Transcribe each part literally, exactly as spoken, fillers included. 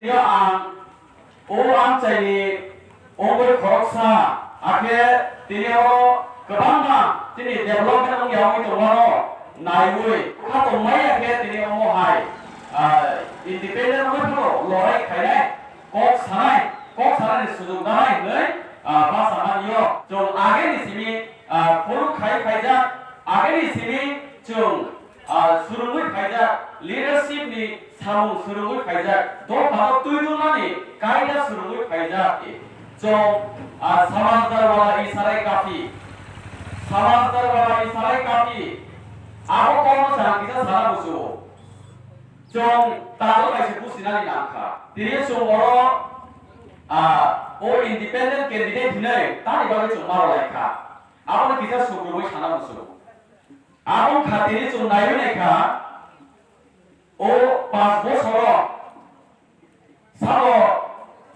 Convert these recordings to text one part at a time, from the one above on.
Yo ang o amchaini ongoi khoroksa, akhe tini oro kwbangma chini development wngya wngwi tongmano naiwi kha tongmai, akhe tini omo hai, ah, independent wngwi phano lorai khainai, kok sanai, kok sanani sujuk nanai hwnwi, ah, basa mani yo. Chwng ageni simi, ah, phuluk khai phaijak, ageni simi chwng ah, swrwngwi phaijak, leadership ni samung swrwngwi phaijak, dophano twi tongmani kaida swrwngwi phaijak. Chwng, ah, samajdarwala isarai kapi, samajdarwala isarai kapi, abo kokno chwng kisa sana muchungo. Chwng tangwi kaisa businani nangkha. Tini chwng oro, ah, o independent candidate hinwi tani bagwi chwng ma rwlaikha. Abono kisa sukrubwi sana muchungo. Abo khatini chwng naiwi naikha, o panch bosoro sabo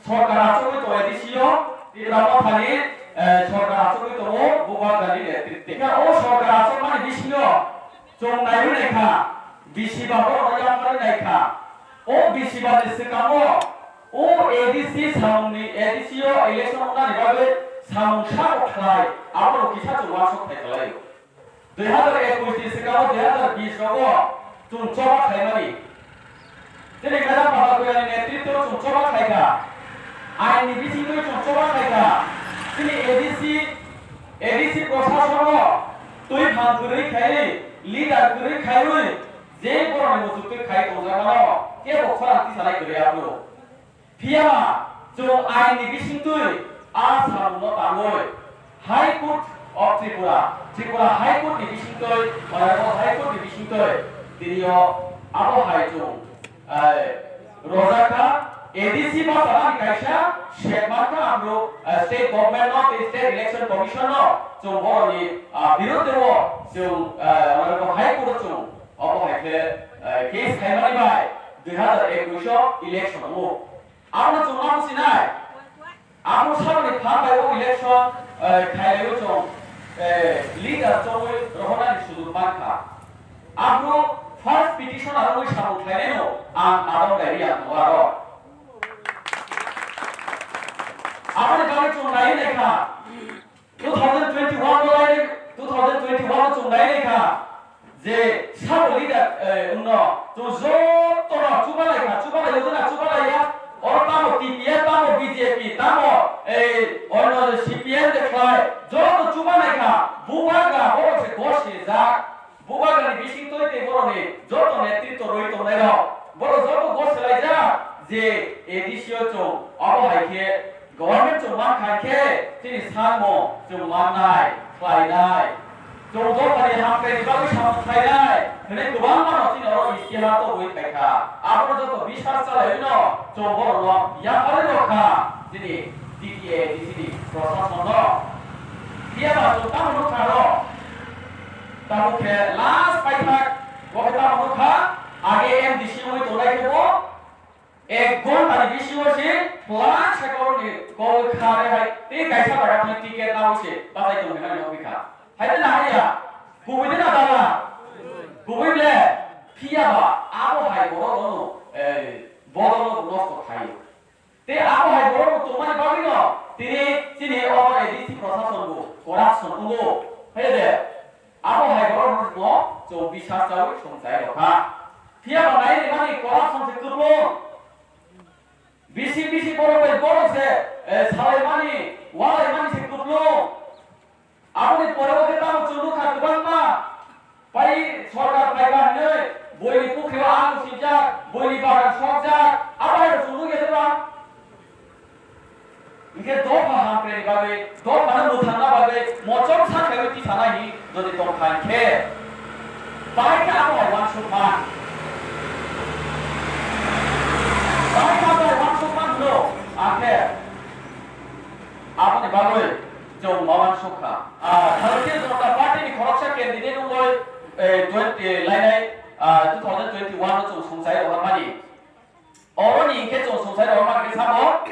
sorkar achugwi tongo A D C o, Tipra Mothani, eh, sorkar achugwi tongo Bubagrani netrite. Khe o sorkar achukmani bisingo chwng naiwi naikha, bisiba borokno yapharwi naikha. O bisiba ni swkango o A D C samungni, A D C o election wngnani bagwi samung sabo khlai, abono kisa chwng uansuk thai khlaio. Dui hazar ekush ni swkango dui hazar bish rogo chwng choba khlaimani. Chini Madam Baba Koyani netritwo chwng choba khlaikha. Ain ni bisingtwi chwng choba khlaikha. Chini A D C, A D C prosasono twi phang kwrwi khaiwi, leader kwrwi khaiwi, je borokni muchungtwi khai tongjakmano kebo khorang tisanai kwrwi aphuru. Phiyaba chwng ain ni bisingtwi a samungno tangwi High Court of Tripura, Tripura High Court ni bisingtwi, Honorable High Court ni bisingtwi tini o abo hai chwng, eh, rojakha. A D C bwsarani kaisa sep mankha amro, eh, state government no tei state election commission no chwng boroni, ah, birudhe o chwng, eh, Honorable High Court o chwng obo hai khe, eh, case khaimani bai dui hazar ekush o election o. Abono chwng ma sinai. Abo saboni phan bai o election, eh, khailaiwi chwng, eh, leader chongwi rohornani sujuk mankha. Abo first petition aro wi samung khlainaino ang adong dai riya tongo aro. Aboni bagwi chwng naiwi naikha. Two thousand twenty-one o lai, two thousand twenty-one o chwng nai lai kha je sabo leader, eh, wngno chwng jotono chuba lai kha, chuba lai wngna chuba lai ya. Oro tamo T P F, tamo B J P, tamo, eh, ono C P M de khlai, joto chuba lai kha, bubagra borok se gos se jak. Bubagrani bisingtwi tei borokni joto netritwo rwui tongnairok, borok joto goselaijak je A D C o chwng abo hai khe government chwng mankha khe chini samung chwng mannai, khlainai. Chwng dophani hamkraini bagwi samung khlainai hwnwi kwbangmano chini oro istihar tobwi phaikha. Abono joto bisar chalaiwino chwng borokno yapharwi rwkha chini T T A A D C ni prosasonno. Phiyaba chwng tamo nukha rw? Tabuk khe last paithak, bo khe tamo wngkha, age M D C wngwi tongnai khe bo ek ghonta ni bisingo se plang cycle ni kol kha re hai tei kaisa jaga thang ticket nawi se bachai tong hinani nugwi kha. Hai de na haiya? Kubui de na dala? Kubui le. Phiyaba abo hai borok no, eh, borok no nosto khai. Tei abo hai borok bo tongmani bagwino tini chini obo A D C prosason bo corruption wngo. Hai de, abo hai borok no chwng bisas chawi songchai rokha. Phiya ba nai rimani corruption se kwplung. Bisi bisi borok bai borok se, eh, salaimani, walaimani se kwplung. Aboni pore o khe tamo chwng nukha kwbangma pai sorkar phaikha hinwi buini pukhrio ang sijak, buini bagan sokjak, abo hai chwng nukya de ba? Hinkhe dopha hamkrai ni bagwi, dopha no mwthangna bagwi mochom sa khlaiwi tisa nai hi jodi tong kha hinkhe, bahai khe abo hai uansukma, bahai khe abo hai uansukma hwno, ang khe aboni bagwi. Chwng ma uansukha. Ah, Bharatiya Janata Party ni khoroksa candidate wngwi, eh, twenty lainai, ah, two thousand twenty-one o chwng songchai rohormani. Oroni hinkhe chwng songchai rohormani khe sabo,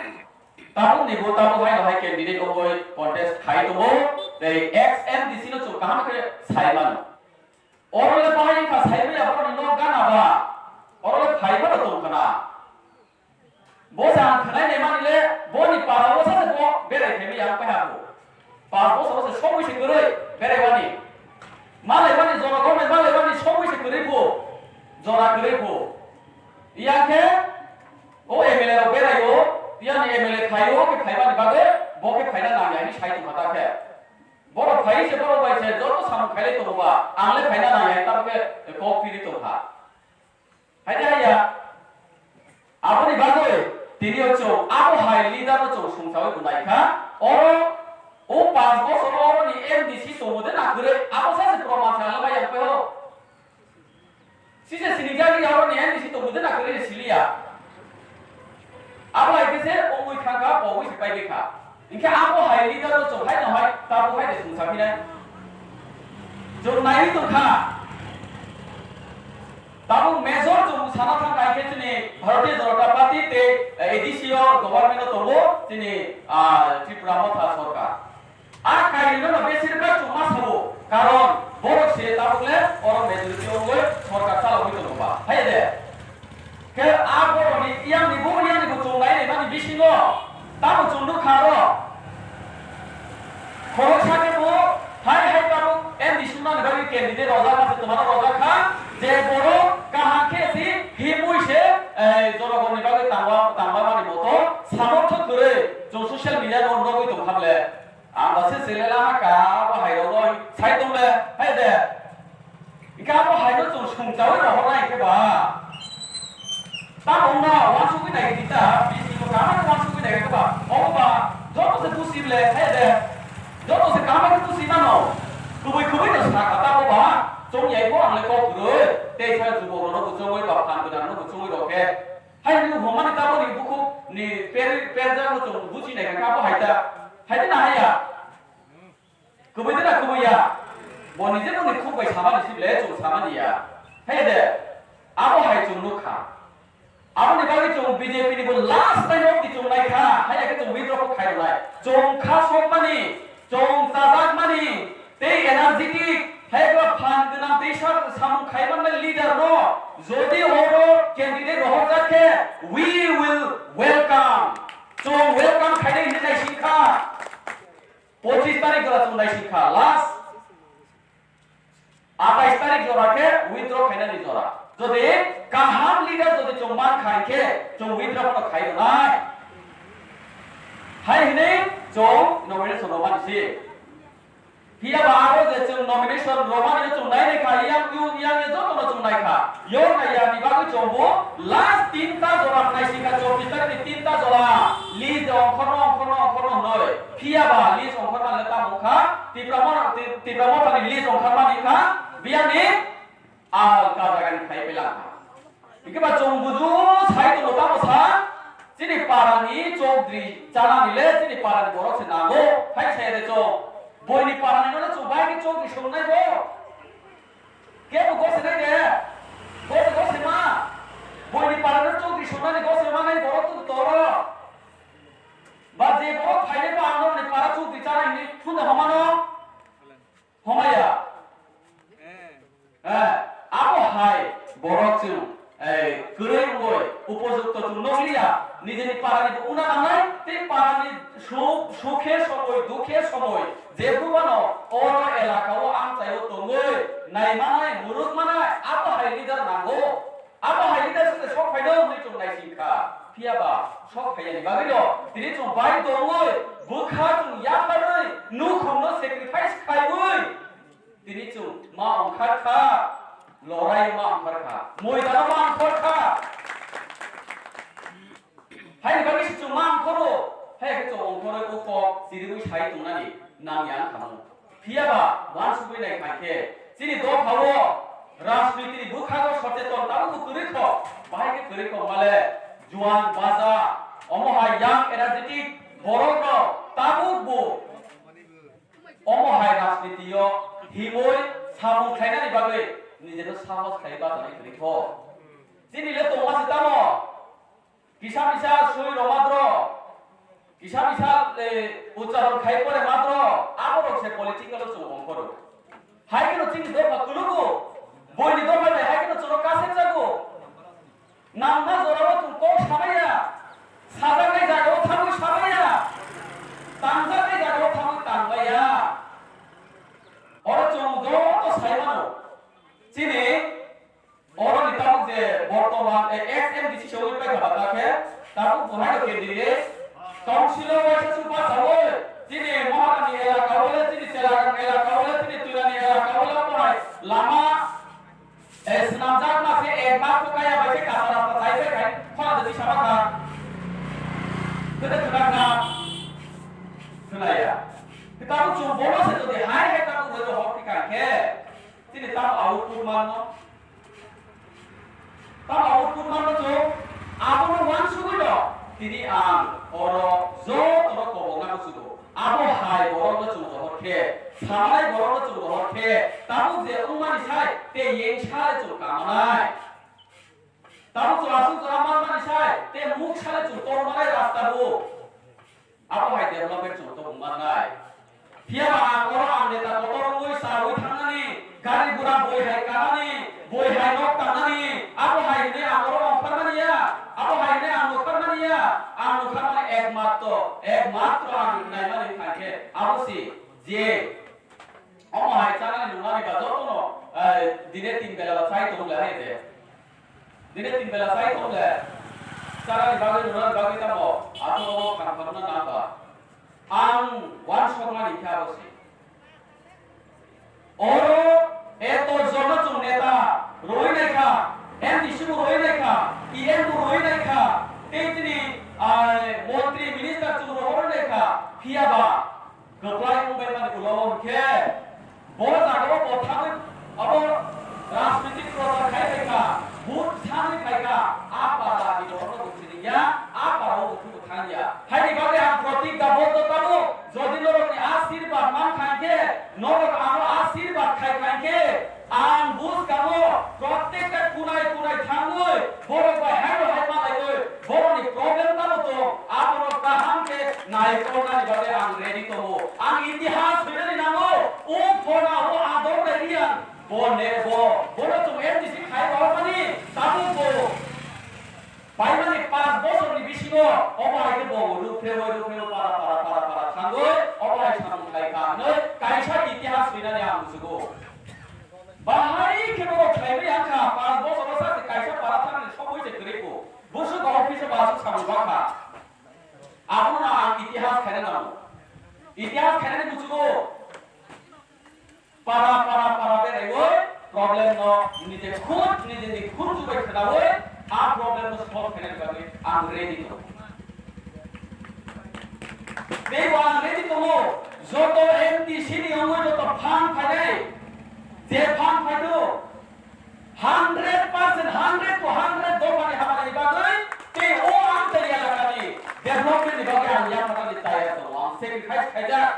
tabukni bo tabuk haino hai candidate wngwi contest khai tongo, tei ex M D C no chwng kaham khe sai mano. Oro le bahai wngkha sai manya borokni nok gana ba, oro le phai phano tong khna. Bo se ang khwnai naimani le, boni para o sache bo berai phaimani ang paha bo. Pas bosor se sogwi se kwrwi berai wani. Malai wani jora gome malai wani sogwi se kwrwi phu. Jora kwrwi phu. Iya khe o M L A rok berai o, iya ni M L A phai o, khe phaimani bagwi bo khe phaina nang ya hinwi sai tongkha ta khe. Borok phai se borok bai se joto samung khailai tongo ba, ang le phaina nang ya, tamo khe kok phiri tongkha. Hai de haiya, aboni bagwi tini o chwng abo hai leader no chwng sungsawi bo naikha. Oro o panch bosor oro ni M D C tongo de na kwrwi, abo sa se proman sa lamai yang peo. Sise sinijagwi oro ni M D C tongo de na kwrwi siliya. Abo hai khe se ongwi thangkha, pogwi se paigwi kha. Hinkhe abo hai leader no chwng hai no hai, tabo hai de sungsa phinai. Chwng naiwi tongkha. Tabuk major chwng sana thangkha hinkhe chini Bharatiya Janata Party tei A D C o government o tongo chini, ah, Tripura Motha Sarkar. A kairwino no besir bak chwng ma sabo, karon borok se tabuk le oro majority wngwi sarkar chalogwi tongo ba. Hai de. Khe a borokni yang ni bo yang ni bo chwng nai nai mani bisingo tamo chwng nukha aro. Khoroksa khe bo hai hai tabuk M D C mani bagwi candidate rojak ma se twmano rojak kha je borok kaham khe si himwi se, eh, jonogonni bagwi tangma tangma mani moto samorthok kwrwi chwng social media no nugwi tongkha ble. Ang ba se chele la ha ka bo hai rogwi sai tong le hai de. Hingke abo haino chwng songchaui rohornai hingke ba. Tamo wngno uansugui nai di ta, bini bo kama uansugui nai hingke ba. Obo ba, joto se busi ble, hai de. Joto se kama khe busi mano. Kubui kubui no sa kha tamo ba. Chong yai bo ang le kok kwrwi. Tei sa jubok rok no bo chongoi ba, phan gwnang no bo chongoi rok khe. Hai ni humani tamo ni bukhuk ni per, perjak no chong busi nai hingke abo hai ta. Hai de na hai ya. Kubui de na kubui ya? Bo nije boni khuk bai samani si ble chwng samani ya. Hai de, abo hai chwng nuk kha. Aboni bagwi chwng B J P ni bo last time of the chwng nai kha. Hai khe chwng withdraw kho khai rwnai. Chwng kha sokmani, chwng chajakmani, tei energetic, hai khe phan gwnang tei sa samung khai mannai leader no jodi oro candidate rohorjak khe, we will welcome. Chwng welcome khainai hinwi naising kha. Pochis tarik jora chwng naising kha, last. Atais tarik jora khe withdraw khainani jora. Jodi kaham leader jodi chwng man kha hinkhe chwng withdraw phano khai rwnai. Hai hinwi chwng nomination rwmani si. Phiya ba aro je chwng nomination rwmani chwng nai nai kha, yang yu, yang ye joto no chwng nai kha. Yor nai ya ni bagwi chwng bo last tinta jora naising kha, chobbish tarik ni tinta jora list de ongkhorno, ongkhorno, ongkhorno hwnwi. Phiya ba list ongkhorma le tamo wngkha, Tipra Mo-, Ti-, Tipra Motha ni list ongkhormani wngkha, biyang ni alka jaga ni khai pelang kha. Hingke ba chwng buju sai tongo tamo sa, chini para ni chokdri chana ni le chini para ni borok se nango, hai sai de chwng. Boi ni para ni no chwng bai ke chokdri song nai bo. Kebo gose nai de, gose gose ma. Boi ni para no chokdri song nai gose ma nai borok tu toro. Ba je borok phaile ba ano ni para chokdri chana ni thunda hamano. Homaya. Eh, abo hai borok chwng, eh, kwrwi wngwi upojukto chwng nokliya, nijini parani bo wngna nangnai, tei parani su-, sukhe somoi, dukhe somoi, jephru phano oro elaka o amchai o tongwi naimanai, murukmanai, abo hai leader nango. Abo hai leader se sok phaino hwnwi chwng naising kha. Phiya ba sok phaiyani bagwino tini chwng bai tongwi bwkha chwng yakarwi nukhungno sacrifice khaiwi tini chwng ma ongkhar kha, lorai ma ongkhar kha, moidano ma ongkhar kha. Haini bagwi se chwng ma ongkhoro, hai khe chwng ongkhorwi o kok chiriwi sai tongnani nang ya wngkha mo. Phiya ba, uansugwi nai kha khe, chini dopha o rajniti ni bwkhago socheton tabukbo kwrwi kho, bahai khe kwrwi kho male, juan baja, omo hai young energetic borok rok tabukbo omo hai rajniti o himwi samung khlainani bagwi nijeno sahos khlaiwi bacha nai kwrwi kho. Chini le tongma se tamo? Kisa misa sui rw matro, kisa misa, eh, ucharon khai pore matro, aborok se political o chwng ongkhoro. Hai kheno chini dopha kulugo, boini dopha bai hai kheno chwngno kasek jago. Nangma jorao chwng kok samaya, Tabuk bo hai candidate, council o waisa se pasawi, chini Maharani elaka o le, chini Chelagang elaka o le, chini Tuirani elaka o le, bo hai lama, eh, swnamjak ma se ek bar ko kaya bai se kacha rasta chai bai khai, khora de bisa ma kha. Kede khna kha, khna ya. Tabuk chwng bono se jodi hai hai tabuk ro hor ti kai khe, chini tabuk output manno. Tamo o kurma no chwng abono uansugwi no tini ang oro jotono kobokna muchungo. Abo hai borokno chwng rohor khe, samanai borokno chwng rohor khe, tabuk je wngmani sai tei yengsa le chwng kamanai. Tabuk chwng aswk jora manmani sai tei muksa le chwng tongmanai rasta bo. Abo hai development chwng tongo manai. Phiya ba ang oro ang neta kotor wngwi chawi thangnani, gari gura boi hai kanani, boi hai nok tangnani, abo hai hwnwi ang oro ongkharmani ya, abo hai hwnwi ang nukharmani ya, ang nukharmani ekmatro, ekmatro ang naimani wngkha khe abo si je omo hai chanani nungnani ba jotono, eh, dine tin bela ba chai tongo le hai de. Dine tin bela chai tong le, charani bagwi, nunani bagwi tamo, aswk omo khan khanna nang ba. Ang uansukmani khe abo se. Oro eto jono chwng neta rwi nai kha, M D C bo rwi nai kha, E M bo rwi nai kha, tei chini, ah, montri minister chwng rohor nai kha, phiya ba Kwplai wngbaimani ulo hwnkhe, bo jagao bo thangwi abo rajnitik prochar khai phaikha, vote sanwi phaikha, a para ni borokno bo siningya, a para o bo thangya. Haini bagwi ang protikjaboddo tamo, jodi norokni ashirbad mankha hwnkhe, norok ano ashirbad khaikha hwnkhe, Ang buskang o protekta kunai kunai thangwi borok bai haino hai malaiwi borokni problem tamo tong, abono kaham khe naikolnani bagwi ang ready tongo. Ang itihas hwinani nango, o phona o Adom Rebian bo ne bo, bono chwng M D C khai rohormani tabuk bo. Paimani panch bosorni bisingo obo hai khe bo ruphrewoi ruphrewoi para para para para thangwi obo hai samung khai kha hwnwi kaisa itihas swinani ang muchugo. Bahai khe borok khlaiwi ang kha, panch bosor o sa se kaisa para thangni sogwi se kwrwi bo. Busu office o basu samung ba kha. Abono ang itihas khaina nango. Itihas khainani muchugo. Para para para beraiwi problem no nije khud, nije ni khud chubai khwnawi a problem no solve khainani bagwi ang ready tongo. Teibo ang ready tongo, joto M D C ni wngwi joto phan phainai, je phan phaino hundred percent, hundred to hundred dophani hamanani bagwi tei o Amtari elakani development ni bagwi ang yapharnani tayar tongo, ang sacrifice khaijak.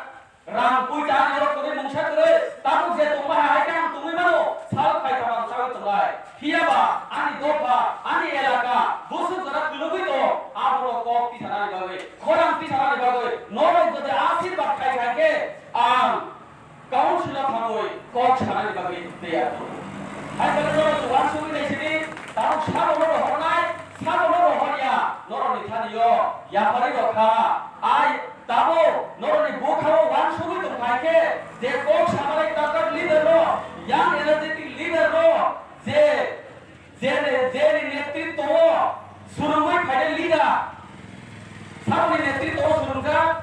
Rang puita ani oro kwrwi mungsa kwrwi, tabuk je tongma hai khe ang tongwi mano, sal phai tongma ang sawi tongnai. Phiya ba ani dopha, ani elaka, bwswk jora kwlwgwi tong, abono kok tisanani bagwi, khorang tisanani bagwi, norok jodi ashirbad khai khai khe, ang council o thangwi kok sanani bagwi tiyar tongo. Hai khe norok uansugwi naisidi, tabuk sabono rohornai, sabono rohorya, norokni thani o yapharwi rw kha. Ai, Tabo norokni bwkhao uansugwi tongphai khe, je kok samanai tatak leader rok, young energetic leader rok, je, je, je ni netritwo o swrwngwi phainai leader, saboni netritwo o swrwngjak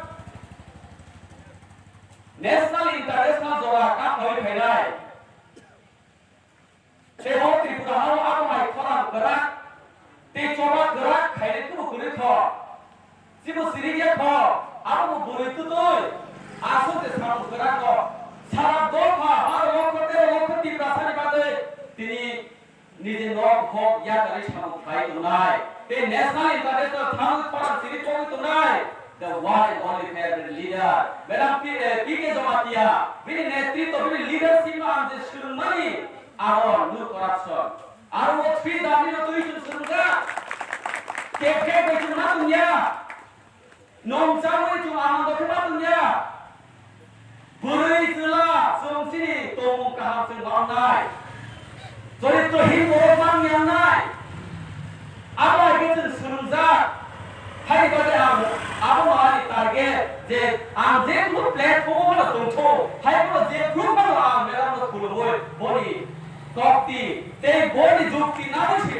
national international jora kaphaiwi phainai. Tei o Tripura hao abo hai khorang kwrak tei choba kwrak khainai kunu kwrwi kho. Chini siri ya kho, abo bo bwrwi twtwi aswk je samung kwrak kho. Sara dopha baro lokho tero lokho Tiprasani bagwi tini niji nok hok yakarwi samung khlai tongnai. Tei national international thangwi khorang siri pogwi tongnai. The one and only favorite leader, Madam P, eh, P K Jamatia, bini netritwo, bini leadership no ang je swrwngmani, aro no corruption. Aro o three W no twi chwng swrwngjak. Kep kep bai chwng ma tongya. Nong chamwi chwng anando khe ma tongya. Bwrwi chwla chwng chini tongmung kaham chwng ma wngnai. Choritrohin borok ma wngya wngnai. Abo hai khe chwng swrwngjak. Haini bagwi ang abono ani target je ang je kunu platform o phano tongtho, hai phano je phuru phano ang madam no khulumwi boni kokti tei boni jukti nangwi se